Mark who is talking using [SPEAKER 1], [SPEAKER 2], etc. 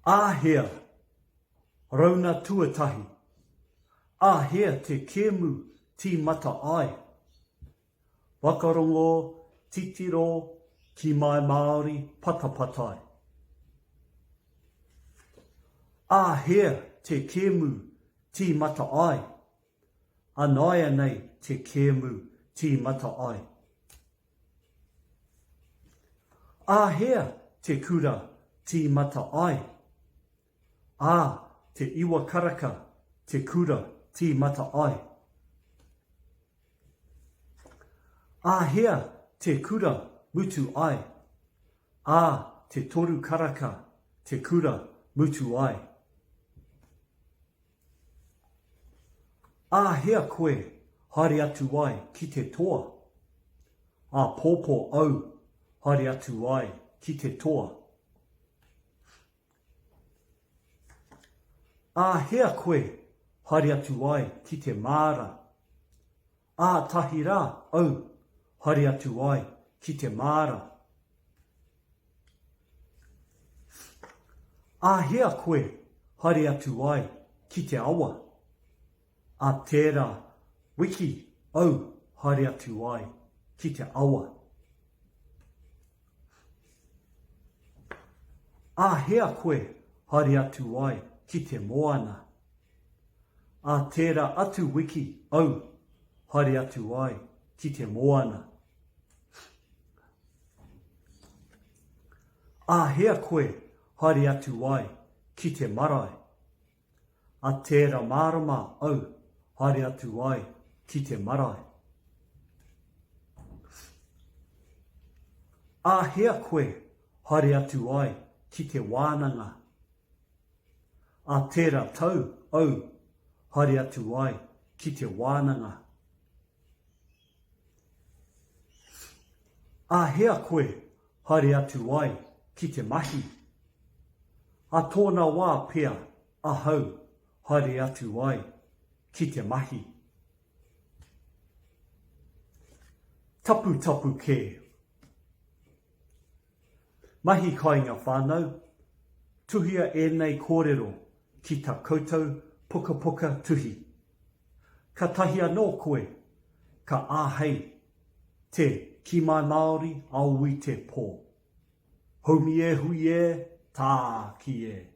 [SPEAKER 1] Āhea, rauna tuatahi. Āhea te kēmu tīmata ai? Whakarongo, titiro, ki my Māori patapatai. Āhea te kēmu tīmata ai? Anāianei te kēmu tīmata ai. Āhea te kura tīmata ai? Ā te iwa karaka te kura tīmata ai. Āhea te kura mutu ai? Ā te toru karaka te kura mutu ai. Āhea koe haere atu ai ki te toa? Āpōpō au haere atu ai ki te toa. Āhea koe haere atu ai ki te māra? Ātahi rā au haere atu ai ki te māra. Āhea koe haere atu ai ki te awa? Ā tērā wiki au haere atu ai ki te awa. Āhea koe haere atu ai ki te moana? Ā tērā atu wiki au haere atu ai ki te moana. Āhea koe haere atu ai ki te marae? A tēra marama au haere atu ai ki te marae. Āhea koe haere atu ai ki te wānanga? A tēra tau au haere atu ai ki te wānanga. Āhea koe haere atu ai ki te mahi? A tōna wā pea ahau haere atu ai ki te mahi. Taputapu kē. Mahi Kāinga Whānau, Tuhia ēnei kōrero ki ta koutou pukapuka tuhi. Katahi anō koe ka āhei te ki my Māori aowi te pō. Haumi e hui e, tā ki e.